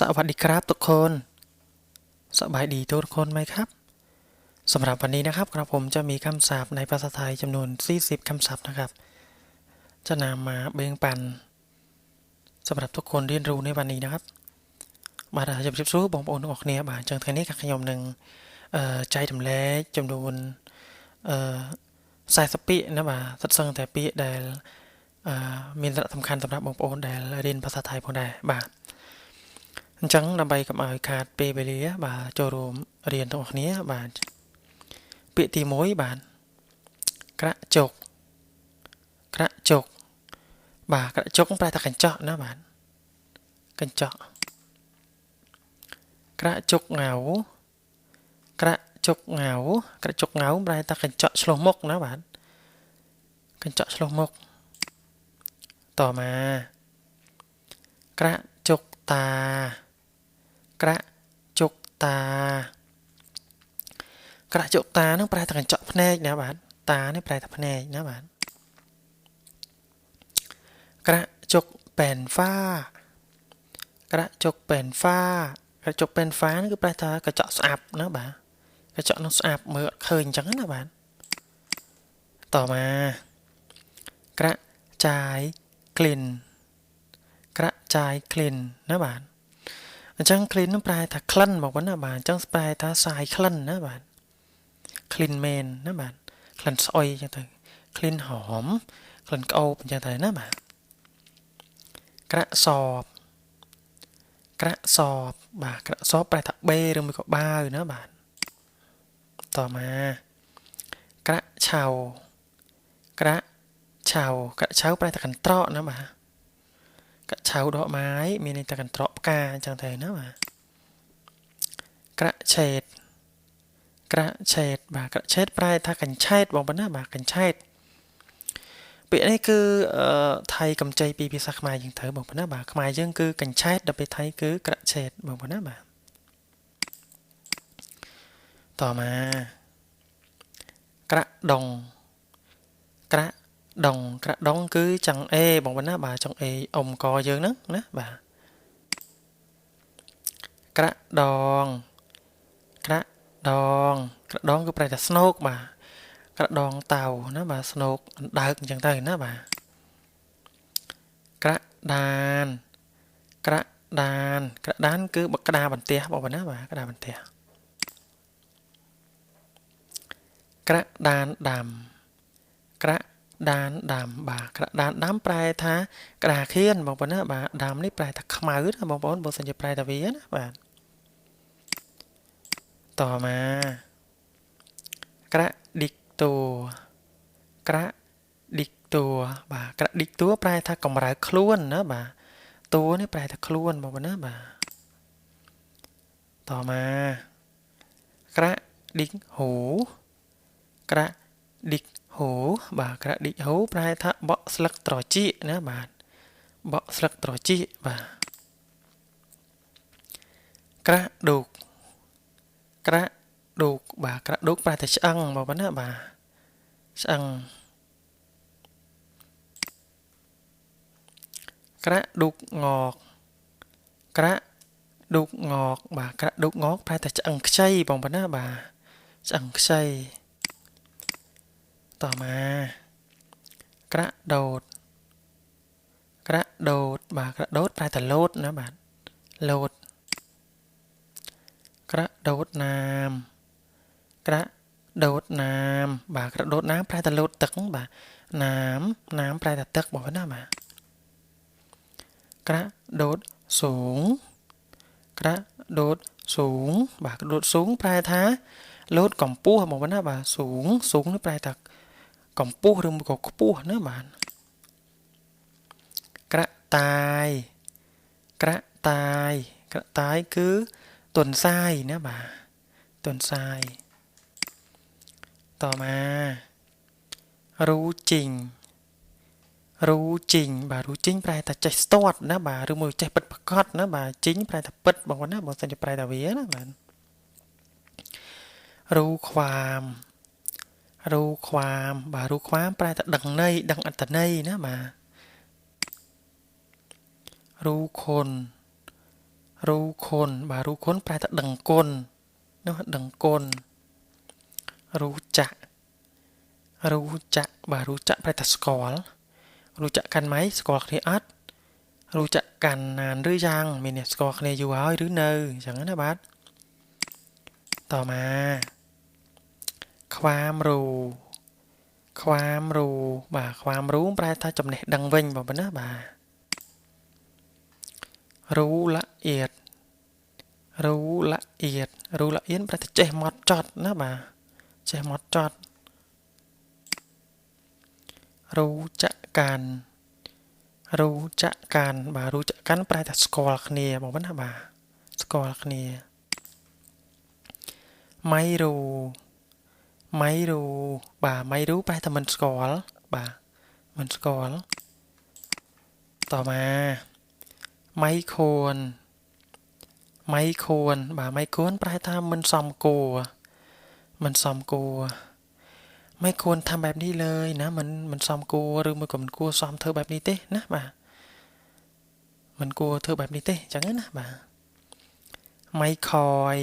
สวัสดีครับทุกคนสบายดีทุกคนไหมครับสำหรับวันนี้นะครับกระผมจะมีคำศัพท์ในภาษาไทยจำนวน40คำศัพท์นะครับจะนำมาแบ่งปันสำหรับทุกคนเรียนรู้ในวันนี้นะครับបាទជម្រាបសួរបងប្អូនទាំងអស់គ្នាបាទអញ្ចឹងថ្ងៃនេះខាងខ្ញុំនឹងចែករំលែកចំនួនអឺ40ពាក្យណាបាទសិតសឹងតែពាក្យដែលមានសារៈសំខាន់សម្រាប់បងប្អូនដែលរៀនភាសាថៃផងដែរបាទអញ្ចឹងដើម្បីកុំឲ្យខាតពេលវេលាបាទចូលរួមរៀនទាំងអស់គ្នាបាទពាក្យទី1បាទក្រចកក្រចកបាទក្រចកប្រែថាកញ្ចក់ណាបាទកញ្ចក់ក្រចកងៅក្រចកងៅក្រចកងៅប្រែថាកញ្ចក់ឆ្លុះមុខណាបាទកញ្ចក់ឆ្លុះមុខតមកក្រចកតាក្រចុកតាក្រចុកតានឹងប្រែថាកញ្ចក់ភ្នែកណាបាទតានេះប្រែថាភ្នែកណាបាទក្រចុកប៉ែនហ្វាក្រចុកប៉ែនហ្វាក្រចុកប៉ែនហ្វានេះគឺប្រែថាកញ្ចក់ស្អាប់ណាបាទកញ្ចក់នោះស្អាប់មើលអត់ឃើញអញ្ចឹងណាបាទតមកក្រចាយក្លិនក្រចាយក្លិនណាបាទអញ្ចឹងក្លិននឹងប្រែថាក្លិនមកវិញណាបាទអញ្ចឹងប្រែថាសាយក្លិនណាបាទក្លិនមែនណាបាទក្លិនស្អុយអញ្ចឹងទៅក្លិនហមក្លិនក្អូបអញ្ចឹងទៅណាបាទក្រសបក្រសបបាទក្រសបប្រែថាបេឬមួយក៏បាវណាបាទតមកក្រឆៅក្រឆៅក្រឆៅប្រែថាកន្ត្រកណាបាទកឆៅដកไม้មានន័យថាកន្ត្រកផ្កាអញ្ចឹងទៅណាបាទក្រឆេតក្រឆេតបាទក្រឆេតប្រែថាកញ្ឆេតបងប្អូនណាបាទកញ្ឆេតពាក្យនេះគឺថៃកម្ចីពីភាសាខ្មែរយើងទៅបងប្អូនណាបាទខ្មែរយើងគឺកញ្ឆេតដល់ពេលថៃគឺក្រឆេតបងប្អូនណាបាទតមកក្រដងក្រដងក្រដងគឺចង្អេបងប្អូនណាបាទចង្អេអុំកយើងហ្នឹងណាបាទក្រដងក្រដងក្រដងគឺប្រែថាស្នោកបាទក្រដងតៅណាបាទស្នោកអណ្ដើកអញ្ចឹងទៅណាបាទក្រដានក្រដានក្រដានគឺក្តារបន្ទះបងប្អូនណាបាទក្តារបន្ទះក្រដានដាំក្រដានដាំបាទក្រដានដាំប្រែថាក្តារខៀនបងប្អូនណាបាទដាំនេះប្រែថាខ្មៅណាបងប្អូនបើសិនជាប្រែថាវាណាបាទតមកក្រឌិកតួក្រឌិកតួបាទក្រឌិកតួប្រែថាកម្រើកខ្លួនណាបាទតួនេះប្រែថាខ្លួនបងប្អូនណាបាទតមកក្រឌិកហ៊ូក្រឌិកហ៊ូបាទក្រឌិកហ៊ូប្រែថាបក់ស្លឹកត្រចៀកណាបាទបក់ស្លឹកត្រចៀកបាទក្រដូកក្រដូកបាទក្រដូកប្រែថាឆ្អឹងបងប្អូនណាបាទឆ្អឹងក្រដូកងកក្រដូកងកបាទក្រដូកងកប្រែថាឆ្អឹងខ្ចីបងប្អូនណាបាទឆ្អឹងខ្ចីតមកក្រដូតក្រដូតបាទក្រដូតប្រែថាលោតណាបាទលោតក្រដូតណាមក្រដូតណាមបាទក្រដូតណាមប្រែថាលោតទឹកបាទណាមណាមប្រែថាទឹកបងប្អូនណាបាទក្រដូតสูงក្រដូតสูงបាទក្រដូតสูงប្រែថាលោតកម្ពស់បងប្អូនណាបាទสูงสูงនេះប្រែថាកម្ពស់ឬមួយក៏ខ្ពស់ណាបាទក្រតាយក្រតាយក្រតាយគឺទន្សាយណាបាទទន្សាយតមករូជីងរូជីងបាទរូជីងប្រែថាចេះស្ទាត់ណាបាទឬមួយចេះពិតប្រកបណាបាទជីងប្រែថាពិតបងប្អូនណាបើសិនជាប្រែថាវាណាបាទរូខ្វាមរូខ្វាមបាទរូខ្វាមប្រែថាដឹងន័យដឹងអត្ថន័យណាបាទរូខុន រូខុនបាទរូខុនប្រែថាដឹងគុណនោះដឹងគុណរូចាក់រូចាក់បាទរូចាក់ប្រែថាស្គាល់រូចាក់កាន់ម៉ៃស្គាល់គ្នាអត់រូចាក់កាន់ណានឬយ៉ាងមានអ្នកស្គាល់គ្នាយូរហើយឬនៅអញ្ចឹងណាបាទតមកខ្វាមរូខ្វាមរូបាទខ្វាមរូប្រែថាចំណេះដឹងវិញបងប្អូនណាបាទរូละអៀតរូละអៀតរូละអៀនប្រែថាចេះម៉ត់ចត់ណាបាទចេះម៉ត់ចត់រូចកាន់រូចកាន់បាទរូចកាន់ប្រែថាស្គាល់គ្នាបងប្អូនណាបាទស្គាល់គ្នាម៉ៃរូម៉ៃរូបាទម៉ៃរូប្រែថាមិនស្គាល់បាទមិនស្គាល់តមកម៉ៃខួនម៉ៃខួនបាទម៉ៃខួនប្រែថាមិនសមគួរមិនសមគួរไม่ควรทำแบบนี้เลยนะมันសមគួរឬមួយក៏មិនគួរសមធ្វើបែបនេះទេណាបាទមិនគួរធ្វើបែបនេះទេអញ្ចឹងណាបាទไม่คอย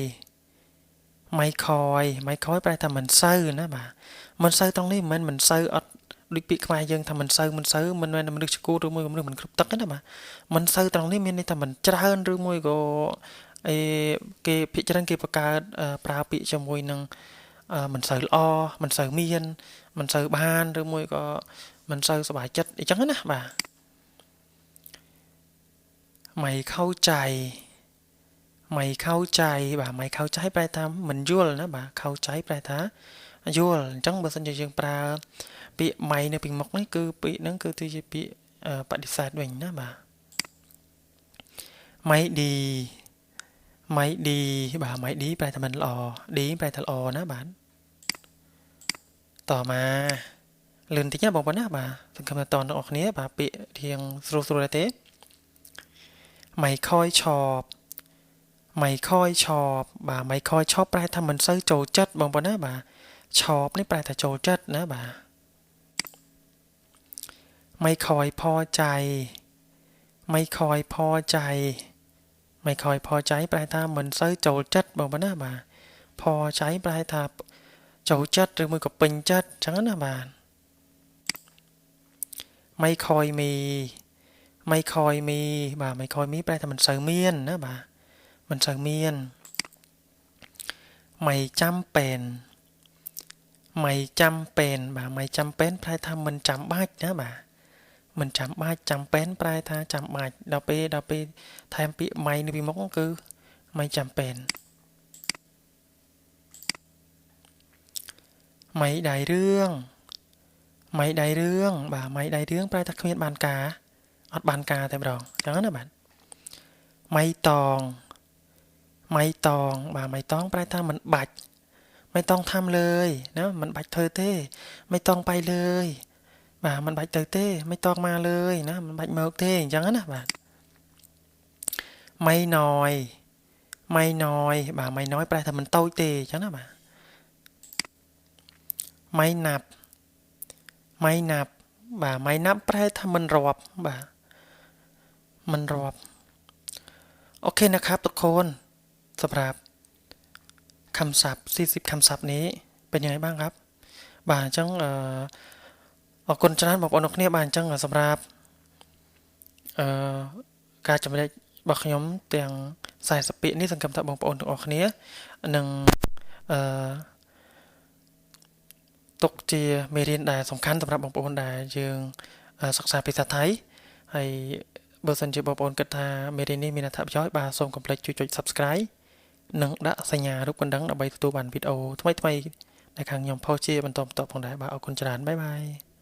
ไม่คอยไม่คอยប្រែថាមិនសូវណាបាទមិនសូវត្រង់នេះមិនមិនសូវអត់ដូចពាក្យខ្មែរយើងថាមិនសូវមិនសូវមិនមែនមនុស្សឈួតឬមួយក៏មនុស្សមិនគ្រប់ទឹកទេណាបាទមិនសូវត្រង់នេះមានន័យថាមិនច្រើនឬមួយក៏អេគេភាគច្រើនគេបង្កើតប្រើពាក្យជាមួយនឹងមិនសូវល្អមិនសូវមានមិនសូវបានឬមួយក៏មិនសូវសប្បាយចិត្តអញ្ចឹងណាបាទไม่เข้าใจไม่เข้าใจបាទไม่เข้าใจប្រែថាមិនយល់ណាបាទเข้าใจប្រែថាយល់អញ្ចឹងបើសិនជាយើងប្រើពាក្យไม่នៅពីមុខនេះគឺពាក្យហ្នឹងគឺជាពាក្យបដិសេធវិញណាបាទไม่ดีไม่ดีបាទไม่ดีប្រែថាមិនល្អดีប្រែថាល្អណាបាទតមកលឿនតិចណាបងប្អូនណាបាទសង្ឃឹមថាតនទាំងអស់គ្នាបាទពាក្យរៀងស្រួលស្រួលដែរទេไม่ค่อยชอบไม่ค่อยชอบបាទไม่ค่อยชอบប្រែថាមិនសូវចូលចិត្តបងប្អូនណាបាទชอบនេះប្រែថាចូលចិត្តណាបាទไม่ค่อยพอใจไม่ค่อยพอใจไม่ค่อยพอใจប្រែថាមិនសូវចូលចិត្តបងប្អូនណាបាទพอใจប្រែថាចូលចិត្តឬមួយក៏ពេញចិត្តអញ្ចឹងណាបាទไม่ค่อยมีไม่ค่อยมีបាទไม่ค่อยมีប្រែថាមិនសូវមានណាបាទមិនសូវមានไม่ចាំเป็นไม่ចាំเป็นបាទไม่ចាំเป็นប្រែថាមិនចាំបាច់ណាបាទមិនចាំបាច់ចាំเป็นប្រែថាចាំបាច់ដល់ពេលថែមពាក្យไม่នៅពីមុខគឺไม่ចាំเป็นไม่ได้เรื่องไม่ได้เรื่องបាទไม่ได้เรื่องប្រែថាគ្មានបានការអត់បានការតែម្ដងអញ្ចឹងណាបាទไม่ตองไม่ตองបាទไม่ตองប្រែថាមិនបាច់ไม่ต้องทำเลยណាមិនបាច់ធ្វើទេไม่ต้องไปเลยបាទមិនបាច់ទៅទេไม่ต้องมาเลยណាមិនបាច់មកទេអញ្ចឹងណាបាទไม่น้อยไม่น้อยបាទไม่น้อยប្រែថាមិនតូចទេអញ្ចឹងណាបាទไม่นับไม่นับបាទไม่นับប្រែថាមិនរាប់បាទមិនរាប់โอเคนะครับทุกคนสำหรับคำศัพท์40คำศัพท์นี้เป็นยังไงบ้างครับបាទអញ្ចឹងអរគុណច្រើនបងប្អូនអរគ្នាបាទអញ្ចឹងសម្រាប់ការចំណេះរបស់ខ្ញុំទាំង40ពាក្យនេះសង្ឃឹមថាបងប្អូនទាំងអស់គ្នានឹងទុកជាមេរៀនដែលសំខាន់សម្រាប់បងប្អូនដែលយើងសិក្សាភាសាថៃហើយបើសិនជាបងប្អូនគិតថាមេរៀននេះមានអត្ថប្រយោជន៍បាទសូមកុំភ្លេចជួយចុច Subscribe និងដាក់សញ្ញារូបកណ្ដឹងដើម្បីទទួលបានវីដេអូថ្មីៗដែលខាងខ្ញុំផុសជាបន្តបន្ទាប់ផងដែរបាទអរគុណច្រើនបាយបាយ។